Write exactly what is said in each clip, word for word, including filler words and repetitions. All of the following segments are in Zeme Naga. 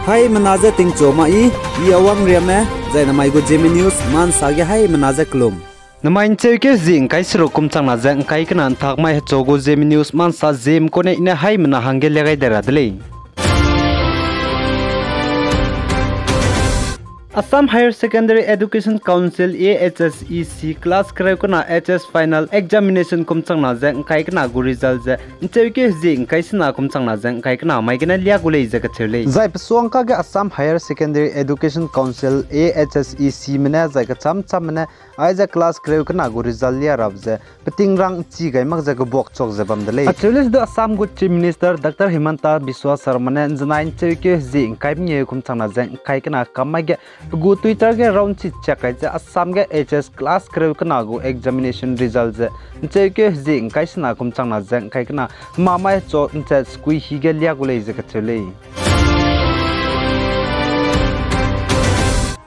Haimena je tingchu ma i, i Awang Riame, zai namai gu Zeme News ma nsa ge haimena je kelum. Namai ’ncheukeu hezie ’ngkai seruk kum changna ze ’ngkai kena ’ntak mai hechu gu Zeme News ma nsa Zeme kune i ne haimena hangge lia gai de ra de lei. Assam Higher Secondary Education Council, A H S E C, class kereu kena H S final examination kum changna ze ’ngkai kena gu result ze ’ncheukeu hezie ’ngkai sena kum changna ze ’ngkai kena mai gene lia gu lei ze kacheu lei. Zai pesuangkage Assam Higher Secondary Education Council, A H S E C me ne zai kecham chamme ne aize class kereu kena gu result lia rabe ze peting rang ’nchi gai mak ze kebuak chuak ze bam de lei. Acheu lei du Assam gu Chief Minister Doctor Himanta Biswa Sarma ne ’nzenai ’ncheukeu hezie ’ngkai mengeu kum changna ze ’ngkai kena kam mai ge pe gu Twitter ge rau ’nchi chiak kai ze Assam ge H S class kereu kena gu examination result ze ’ncheukeu hezie ’ngkai sena kum changna ze ’ngkai kena hema mai hechu ’nchat sekui hi ge lia gu lei ze kacheu lei.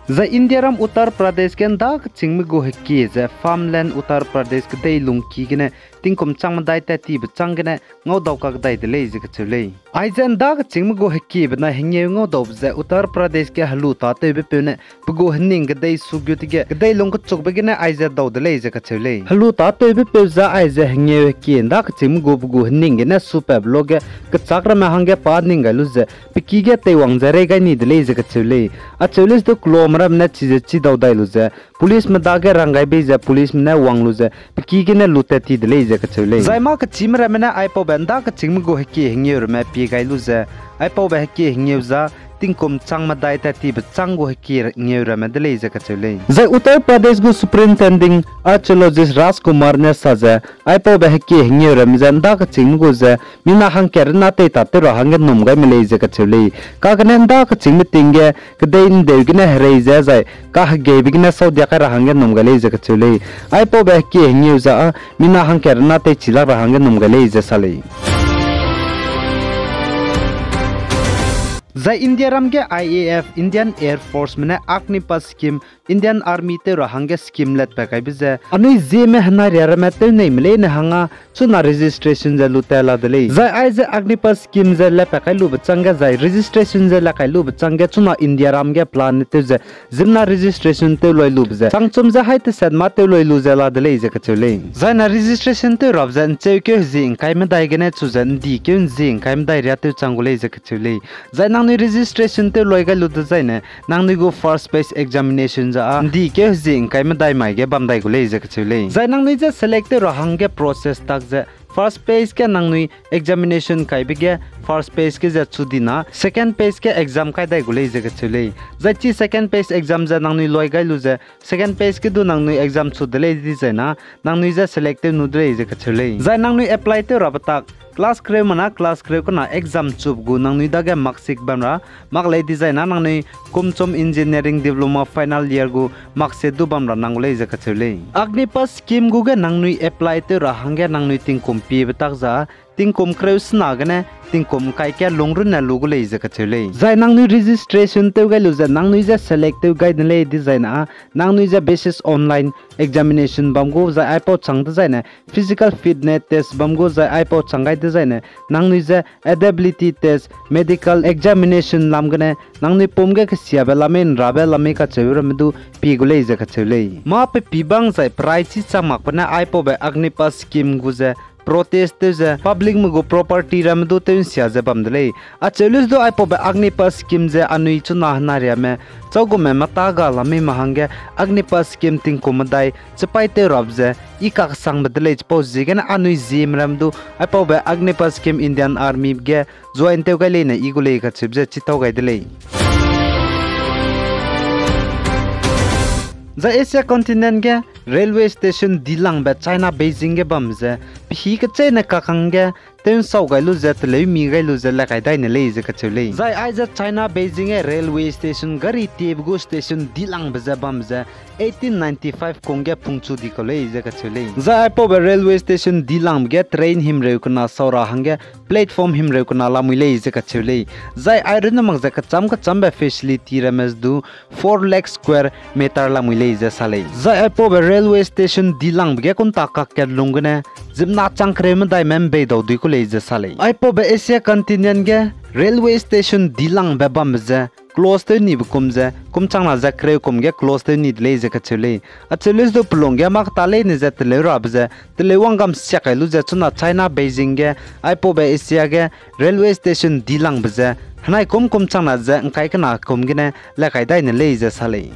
Zai Indiaram Uttar Pradesh ge ’nda kechîngme gu hekie ze farmland Uttar Pradesh kedei lungki gene tingkum chang medai tat tibe châng gene ngaudau kakdai de lei ze kacheu lei. Aize ’nda kechîngme gu hekie benai hengeu ngaudaube ze Uttar Pradesh ge helu tâtewbepeu ne pe gu hening kedei su gu dege kedei lung kechukbe gene aize dau de lei ze kacheu lei. Helu tâtewbepeu za aize hengeu hekie ’nda kechîngme gu pe gu hening gene supatbe luage kechâk ramme hangge pa ning gai lu ze pe ki ge teiwang ze rei gai ni de lei ze kacheu lei. Acheu lei du kelome ramme ne chize chidau dai lu ze policeme dage rang gai bei ze policeme ne wang lu ze pe ki gene lu tat ti de lei ze kacheu lei. Zai mâ kechîme ramme ne aipaube ’nda kechîngme gu hekie hengeu ramme pie gai lu ze aipaube hekie hengeu za tingkum chang medai tat tibe châng gu hekie hengeu ramme de lei ze kacheu lei. Zai Uttar Pradesh gu Superintendent Archaeologist Raj Kumar ne sa ze aipaube hekie hengeu ramme ze ’nda kechîngme gu ze mina hangkat rena tei tâtew ra hangge num gai me lei ze kacheu lei. Kagene ’nda kechîngme ting ge kedei ’ndeu gene herei ze zai kahegeibe gene saudiak kai ra hangge num gai lei ze kacheu lei. Aipaube hekie hengeu za â mina hangkat rena teichi lak ra hangge num gai lei ze sa lei. Zai Indiaram ge I A F, Indian Air Forceme ne Agnipath scheme, Indian Army tew ra hangge scheme latpat kaibe ze anui Zeme henai ria ramme tew neime leine hangge chuna registration ze lu tat la de lei. Zai aize Agnipath scheme ze latpat kai lube chângge zai registration ze lat kai lube chângge chuna Indiaram ge plan ne tew ze ziemmena registration tew loi lube ze changchum ze haî teset mâ tew loi lu ze la de lei ze kacheu lei. Zaine registration tew rabe ze ’ncheukeu hezie ’ngkai medai gene chu ze ’ndikeu hezie ’ngkai medai riâ tew chang gu lei ze kacheu lei. Zai nangnui registration tew loi gai lu dezaine nangnui gu first phase examination ze â ’ndikeu hezie ’ngkai medai mai ge bam dai gu lei ze kacheu lei. Zai nangnui je select tew ra hangge process tak ze first phase ge nangnui examination kaibe ge first phase ge ze chu dina second phase ge exam kai dai gu lei ze kacheu lei. Zai chi second phase exam ze nangnui loi gai lu ze second phase ge du nangnui exam chu de lei dizai na nangnui je select tew nu de lei ze kacheu lei. Zai nangnui apply tew rabe tak class kereu mana class kereu kena exam chube gu nangnui dage marksheet bam ra mak lei dizai na nangnui kumchum engineering diploma final year gu marksheet du bam ra nang gu lei ze kacheu lei. Agnipath scheme gu ge nangnui apply tew ra hangge nangnui tingkum piebe tak za tingkum kereu sena gene tingkum ’ngkai ke lung runne lu gu lei ze kacheu lei. Zai nangnui registration tew gai lu ze nangnui je select tew gai de lei dizai na nangnui je basis online examination bam gu zai aipau chang dezaine physical fitness test bam gu zai aipau chang gai dezaine nangnui je ability test, medical examination lam gene nangnui pum ge kesiabe lamei ’nrabe lamei kacheu ramme du pie gu lei ze kacheu lei. Mâ pe pî bang zai perai chî chang makbe ne aipaube Agnipath scheme gu ze protest tew ze publicme gu property ramme du tew ’nsia ze bam de lei. Acheu lei du aipaube Agnipath scheme ze anui chuna henariame châugume mâtâ ga lameime hangge Agnipath scheme tingkum medai chipaî tew rabe ze i kaksangbe de lei chipau ziegene anui Zeme ramme du aipaube Agnipath scheme Indian Army ge join tew gai leine i gu lei kacheube ze chitau gai de lei. Zai Asia continent ge railway station dilangbe China Beijing ge bam ze pehî kecheîne kakang ge tew ’nsau gai lu ze teleumi gai lu ze le kai dai ne lei ze kacheu lei. Zai aize China Beijing ge railway station gari tiebe gu station dilangbe ze bam ze eighteen ninety-five kung ge pungchu di kau lei ze kacheu lei. Zai aipaube railway station dilangbe ge train himreu kena sau ra hangge platform himreu kena lamui lei ze kacheu lei. Zai ai runne mak ze kecham kechambe facility ramme du four lakh square meter lamui lei ze sa lei. Zai aipaube railway station dilangbe ge kunta kakkat lung gene ziemmena chang kereu medai me ’mbeidau dui ku lei ze sa lei. Aipaube Asia continent ge railway station dilangbe bambe ze close tew nibe kum ze, kum changna ze kereu kum ge close tew ni de lei ze kacheu lei. Acheu leuse du pelung ge mâ keta leine ze teleu rabe ze, teleu wanggam siak kai lu ze chuna China Beijing ge, aipaube Asia ge railway station dilangbe ze, henai kum kum changna ze ngkai kena kum gene le kai dai ne lei ze sa lei.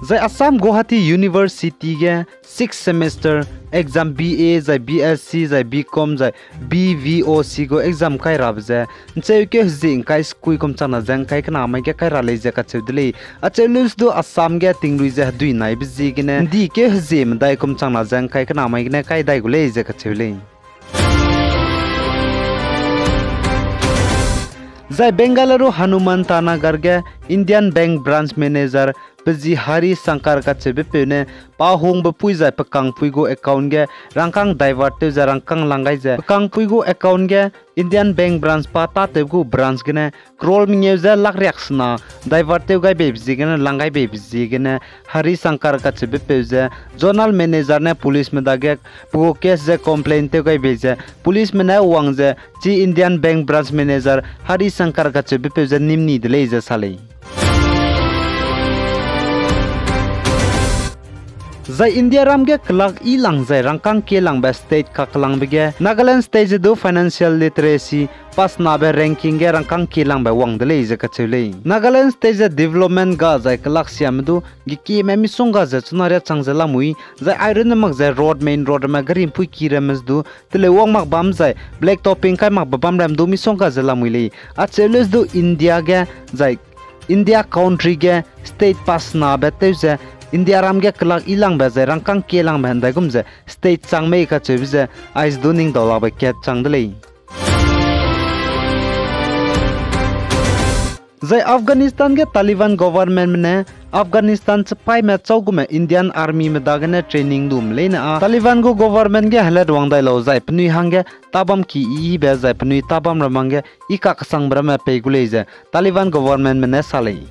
Zai Assam Guwahati University ge sixth semester exam B A zai B S C zai B Com zai B V O C gu exam kai rabe ze, ncheukeu hezie ngkai sekui kum changna ze ngkai kena mai ge kai ra lei ze kacheu de lei. Acheu leuse du Assam ge tingrui ze hedui naibe ziegene, ndikeu hezie medai kum changna ze ngkai kena mai gene kai dai gu lei ze kacheu lei. Zai Bengaluru Hanumantanagar ge Indian Bank branch manager pe zi Hari Shankar kacheubepeu ne pa hungbe pui zai pe kangpui gu account ge rangkâng divert tew ze rangkâng lang gai ze, pe kangpui gu account ge Indian Bank branch pa tâtew gu branch gene crore mengeu ze lakh riaksena divert tew gai beibe ziegene, lang gai beibe ziegene, Hari Shankar kacheubepeu ze zonal manager ne policeme dage pe gu case ze complain tew gai bei ze, policeme ne wang ze chi Indian Bank branch manager Hari Shankar kacheubepeu ze nim ni de lei ze sa lei. Zai Indiaram ge kelak yilang zai rangkâng kielangbe state kakelangbe ge Nagaland state ze du financial literacy pass nabe ranking ge rangkâng kielangbe wang de lei ze kacheu lei. Nagaland state ze development ga zai kelaksiame du gekieme misongga ze chuna riachang ze lamui, zai airunne mak ze road, main roadme gari mpui ki ramme ze du teleu wang mak bam zai black topping kai makbe bam ram du misongga ze lamui lei. Acheu leuse du India ge, zai India country ge state pass nabe tew ze Indiaram ge kelak yilangbe zai rangkâng kielangbe ndaigum ze state chang mei kacheube ze aize du ning daulakbe kat chang de lei. Zai Afghanistan ge Taliban governmentme ne Afghanistan chipaîme châugume Indian armyme dagene training lume leine â Taliban gu government ge helatwang dai lau zai penui hangge tabam ki yibe zai penui tabam ramme hangge i kakesangbe ramme pei gu lei ze Taliban governmentme ne sa lei.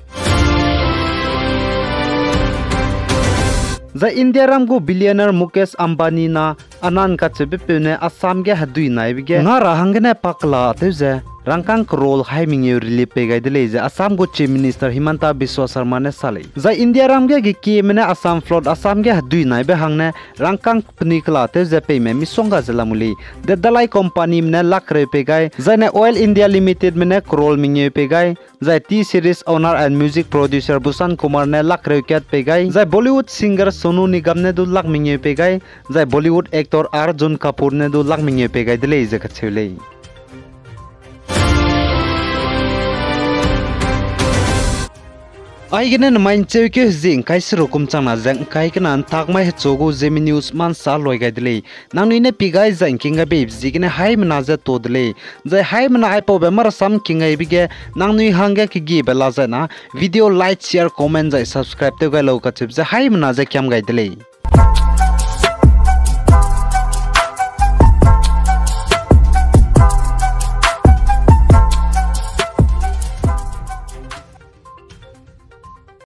Zai Indiaram gu billionaire Mukesh Ambani na Anand kacheubepeu ne Assam ge hedui naibe ge ngara hanggene pa kela tew ze rangkâng crore hai mengeu relief pei gai de lei ze Assam gu Chief Minister Himanta Biswa Sarma ne sa lei. Zai Indiaram ge gekieme ne Assam flood Assam ge hedui naibe hangne rangkâng penui kela tew ze peime misongga ze lamui lei. The Dalai Companyme ne lakh kereu pei gai, zaine Oil India Limitedme ne crore mengeu pei gai, zai T-Series owner and music producer Bhushan Kumar ne lakh kereu kat pei gai, zai Bollywood singer Sonu Nigam ne du lakh mengeu pei gai, zai Bollywood actor Arjun Kapoor ne du lakh mengeu pei gai de lei ze kacheu lei. Aigene nemai ncheukeu hezie ngkai seruk kum changna ze ngkai kena ntak mai hechu gu Zeme News mansa loi gai de lei. Nangnui ne pi gai zai ngking gai beibe ziegene haimena ze to de lei. Zai haimena aipaube marasam ngking gaibe ge nangnui hangge kegiebe la zai na video like, share, comment zai subscribe tew gai lau kacheube ze haimena ze kiam gai de lei.